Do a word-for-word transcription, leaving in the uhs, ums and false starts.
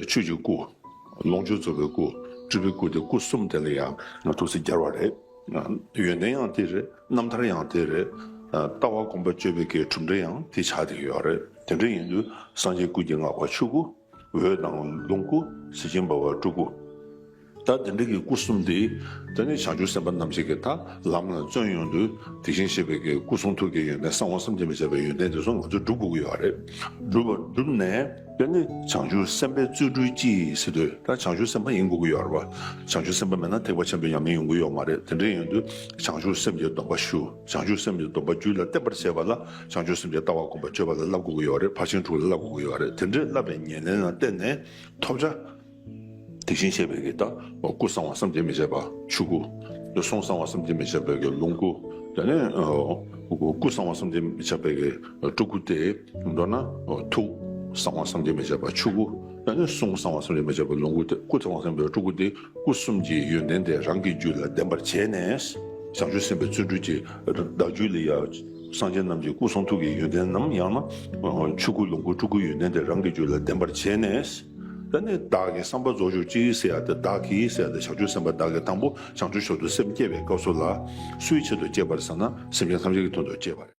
ཆོས་ཀྱི་སྐུ། ལོངས་སྤྱོད་རྫོགས་པའི་སྐུ། སྤྲུལ་པའི་སྐུ་དེ་སྐུ་གསུམ་དེ་ལ་ཡང་ཐུགས་སྲས་སྦྱར་བ་རེད། ཡོན་ཏན་ཡང་དེ་རེད། རྣམ་ཐར་ཡང་དེ་རེད། ལྟ་བ་སྒོམ་པ་སྤྱོད་པའི་གི་གྲུབ་འབྲས་ཡང་དེ་ཆགས་བསྡད་ཡོད་རེད། དེ་འདྲ་ཡིན་དུས་སངས་རྒྱས་སྐུ་གྱི་བསྔགས་པ་ཆོས་སྐུ། འོད་དང་ལོངས་སྐུ། གཟི་བྱིན་འབར་བ་སྤྲུལ་སྐུ། ད་དེ་འདྲ་གི་སྐུ་གསུམ་དེ། དེ་ནི་བྱང་ཆུབ་སེམས་དཔའ་རྣམས་ཀྱི་གི་ད་ལམ་ལ་བརྩོན་ཡོང་དུས་དེ་བཞིན་གཤེགས་པའི་གི་སྐུ་གསུང་ཐུགས་ཀྱི་ཡོན་ཏན་གསང་བ་བསམ་གྱིས་མི་ཁྱབ་པའི་ཡོན་ཏན་དེ་ཚོ་ང་ཚོས་སྒྲུབ་དགོས་ཀྱི་ཡོད་རེད། སྒྲུབ་པ་སྒྲུབ་ནས། དེ་ནི་བྱང་ཆུབ་སེམས་དཔའི་བརྩོན་འགྲུས་ཀྱིས་ཟེར་དུས་ད་བྱང་ཆུབ་སེམས་དཔའ་ཡིན་དགོས་ཀྱི་ཡོད་རེད་བ། བྱང་ཆུབ་སེམས་དཔའ་མེད་ན་ཐེག་པ་ཆེན་པོའི་ཉམས་ལེན་ཡོང་གི་ཡོད་མ་རེད། དེ་འདྲ་ཡིན་དུས་བྱང་ཆུབ་སེམས་ཀྱི་སྡོམ་པ་ཞུ། བྱང་ཆུབ་སེམས་ཀྱི་སྡོམ་པ་རྒྱུད་ལ་བརྟན་པར་བྱེད་པ་ལ་བྱང་ཆུབ་སེམས་ཀྱི་ལྟ་བ་སྒོམ་པ་སྤྱོད་པ་ལ་བསླབ་དགོས་ཀྱི་ཡོད་རེད། ཕར་ཕྱིན་དྲུག་ལ་བསླབ་དགོས་ཀྱི་ཡོད་རེད། དེ་འདྲའི་བསླབ་པའི་ཉམས་ལེན་ལ་བརྟེན་ནས་ཐོབ་བྱ། དེ་བཞིན་གཤེགས་པའི་གི་ད་སྐུ་གསང་བ་བསམ་གྱིས་མི་ཁྱབ་པ་ཆོས་སྐུ། དེ་གསུང་གསང་བ་བསམ་གྱིས་མི་ཁྱབ་པའི་གི་ལོངས་སྐུ། དེ་ནས་སྐུ་གསང་བ་བསམ་གྱིས་མི་ཁྱབ་པའི་གི་སྤྲུལ་སྐུ་སྟེ། མདོར་ན་ཐུགས་གསང་བ་བསམ་གྱིས་མི་ཁྱབ་པ་ཆོས་སྐུ། དེ་ནས་གསུང་གསང་བ་བསམ་གྱིས་མི་ཁྱབ་པའི་ལོངས་སྐུ་སྟེ། སྐུ་གསང་བ་བསམ་གྱིས་མི་ཁྱབ་པའི་སྤྲུལ་སྐུ་སྟེ། སྐུ་གསུམ་གྱི་ཡོན་ཏན་དེ་རང་གི་རྒྱུད་ལ་ལྡན་པར་བྱས་ནས། བྱང་ཆུབ་སེམས་དཔའི་བརྩོན་འགྲུས་ཀྱིས་བདག་རྒྱུད་ལ་ཡང་སངས་རྒྱས་རྣམས་ཀྱི་སྐུ་གསུང་ཐུགས་ཀྱི་ཡོན་ཏན་ནམ། ཡང་ན་ཆོས་སྐུ་ལོངས་སྐུ་སྤྲུལ་སྐུའི་ཡོན་ཏན་དེ་རང་གི་རྒྱུད་ལ་ལྡན་པར་བྱས་ནས། ད་ནི་བདག་གིས་བསམ་པ་རྫོགས་གྱུར་ཅིག་ཟེར་ཡ་དེ། བདག་གིས་ཟེར་ཡ་དེ་བྱང་ཆུབ་སེམས་དཔའ་བདག་གིས་དང་པོ་བྱང་ཆུབ་མཆོག་ཏུ་སེམས་བསྐྱེད་པའི་སྐབས་སུ་ལ། སུའི་ཆེད་དུ་བསྐྱེད་པར་ཟེར་ན་སེམས་ཅན་ཐམས་ཅད་ཀྱི་དོན་དུ་བསྐྱེད་པ་རེད།